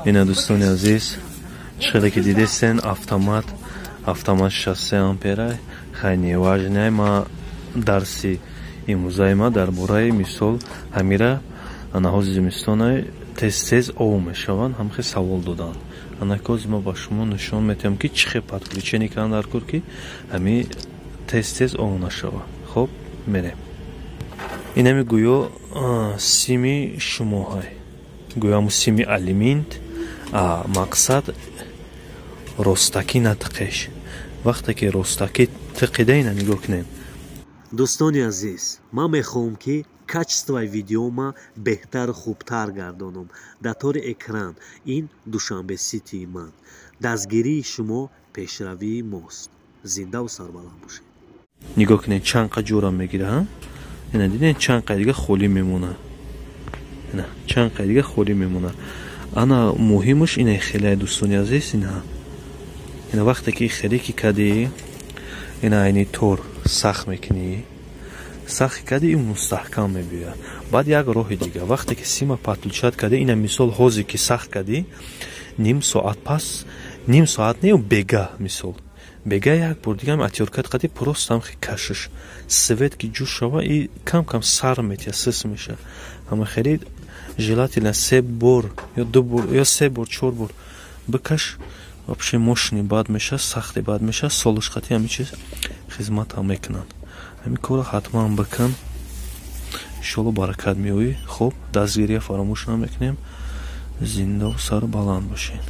Ина, дӯстони азиз, хеле ки дидестен, автомат, автомат 63 ампера. Хай, неважно. Ма дарси имрӯзаи ма дар бораи, мисол, ҳамира наҳози зимистона тез тез ов мешаванд, ҳамхе савол доданд. Анакози ма ба шумо нишон метиҳам, ки чӣ хел подключение кардан дар кор, ки ҳами тез тез ов нашавад. Хоб, мерем. Инами гӯё сими шумоҳай, гӯё ҳаму сими алиминт. Мақсад, ростакӣ натиқеш. Вақте ки ростакӣ тиқида, ина нигоҳ кунем. Дӯстони азиз, ман мехоҳам, ки качествои видеома беҳтару хубтар гардонам. Дар тори экран ин Душанбе Ситии ман. Дастгирии шумо пешравии мост. Зиндаву сарбаланд бошед. Нигоҳ кунед, чанд қа ҷӯра мегира. Ина, дидед, чанд қай дига холӣ мемона. Ина, чанд қай дига холӣ мемона. Ана, муҳимаш ина хеле, дӯстони азиз, ина, ина, вақте ки хеле ки кадӣ, ина, айни тор сахт мекунӣ, сахт кади, ин мустаҳкам мебиёяд. Баъд як роҳи дига: вақте ки сима подключать кади, ина, мисол, ҳозе ки сахт кадӣ, ним соат пас, ним соат не, бега, мисол, бега як бор дига отвёрткат қади просто ҳамхе кашиш, свет ки ҷӯш шава и кам кам сар метия, сис меша. Ҳама хеле желательно се бор ё ду бор ё се бор, чор бор бикаш. Вообще мощный бад меша, сахти бад меша. Солиш қати ҳами чиз хизматам мекунанд. Ҳамин корро ҳатман бикун, иншоалло, баракат меоӣ. Хуб, дастгирия фаромӯш намекунем. Зиндаву сару баланд бошед.